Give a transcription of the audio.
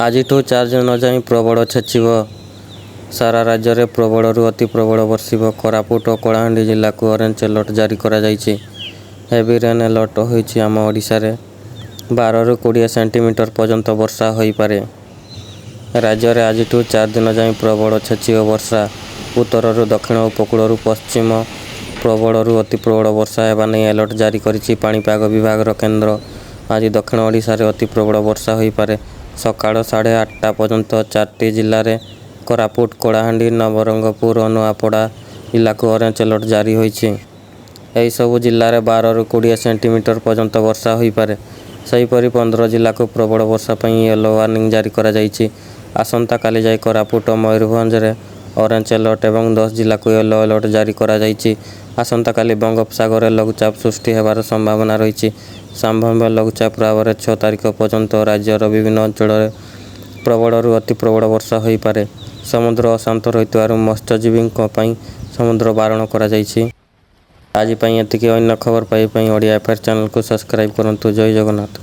ଆଜିଠୁ 4 ଦିନ ଯାଏଁ ପ୍ରବଳ ଛେଚିବ। ସାରା ରାଜ୍ୟରେ ପ୍ରବଳରୁ ଅତି ପ୍ରବଳ ବର୍ଷିବ। କୋରାପୁଟ ଓ କଳାହାଣ୍ଡି ଜିଲ୍ଲାକୁ ଅରେଞ୍ଜ ଆଲର୍ଟ ଜାରି କରାଯାଇଛି। ହେଭି ରେନ୍ ଆଲର୍ଟ ହୋଇଛି ଆମ ଓଡ଼ିଶାରେ। 12ରୁ 20 ସେଣ୍ଟିମିଟର ପର୍ଯ୍ୟନ୍ତ ବର୍ଷା ହୋଇପାରେ। ରାଜ୍ୟରେ ଆଜିଠୁ 4 ଦିନ ଯାଏଁ ପ୍ରବଳ ଛେଚିବ ବର୍ଷା। ଉତ୍ତରରୁ ଦକ୍ଷିଣ, ଉପକୂଳରୁ ପଶ୍ଚିମ ପ୍ରବଳରୁ ଅତି ପ୍ରବଳ ବର୍ଷା ହେବା ନେଇ ଆଲର୍ଟ ଜାରି କରିଛି ପାଣିପାଗ ବିଭାଗର କେନ୍ଦ୍ର। ଆଜି ଦକ୍ଷିଣ ଓଡ଼ିଶାରେ ଅତି ପ୍ରବଳ ବର୍ଷା ହୋଇପାରେ। ସକାଳ 8:30 ପର୍ଯ୍ୟନ୍ତ ଚାରିଟି ଜିଲ୍ଲାରେ କୋରାପୁଟ, କଳାହାଣ୍ଡି, ନବରଙ୍ଗପୁର ଓ ନୂଆପଡ଼ା ଜିଲ୍ଲାକୁ ଅରେଞ୍ଜ ଆଲର୍ଟ ଜାରି ହୋଇଛି। ଏହି ସବୁ ଜିଲ୍ଲାରେ 12ରୁ 20 ସେଣ୍ଟିମିଟର ପର୍ଯ୍ୟନ୍ତ ବର୍ଷା ହୋଇପାରେ। ସେହିପରି 15 ଜିଲ୍ଲାକୁ ପ୍ରବଳ ବର୍ଷା ପାଇଁ ୟେଲୋ ୱାର୍ଣ୍ଣିଂ ଜାରି କରାଯାଇଛି। ଆସନ୍ତାକାଲି ଯାଏଁ କୋରାପୁଟ ଓ ମୟୂରଭଞ୍ଜରେ ଅରେଞ୍ଜ ଆଲର୍ଟ ଏବଂ 10 ଜିଲ୍ଲାକୁ ୟେଲୋ ଆଲର୍ଟ ଜାରି କରାଯାଇଛି। ଆସନ୍ତାକାଲି ବଙ୍ଗୋପସାଗରରେ ଲଘୁଚାପ ସୃଷ୍ଟି ହେବାର ସମ୍ଭାବନା ରହିଛି। ସମ୍ଭାବ୍ୟ ଲଘୁଚାପ ପ୍ରଭାବରେ 6 ତାରିଖ ପର୍ଯ୍ୟନ୍ତ ରାଜ୍ୟର ବିଭିନ୍ନ ଅଞ୍ଚଳରେ ପ୍ରବଳରୁ ଅତି ପ୍ରବଳ ବର୍ଷା ହୋଇପାରେ। ସମୁଦ୍ର ଅଶାନ୍ତ ରହିଥିବାରୁ ମତ୍ସ୍ୟଜୀବୀଙ୍କ ପାଇଁ ସମୁଦ୍ର ବାରଣ କରାଯାଇଛି। ଆଜି ପାଇଁ ଏତିକି। ଅନ୍ୟ ଖବର ପାଇବା ପାଇଁ ଓଡ଼ିଆ ଏଫ୍ଆର୍ ଚ୍ୟାନେଲକୁ ସବସ୍କ୍ରାଇବ୍ କରନ୍ତୁ। ଜୟ ଜଗନ୍ନାଥ।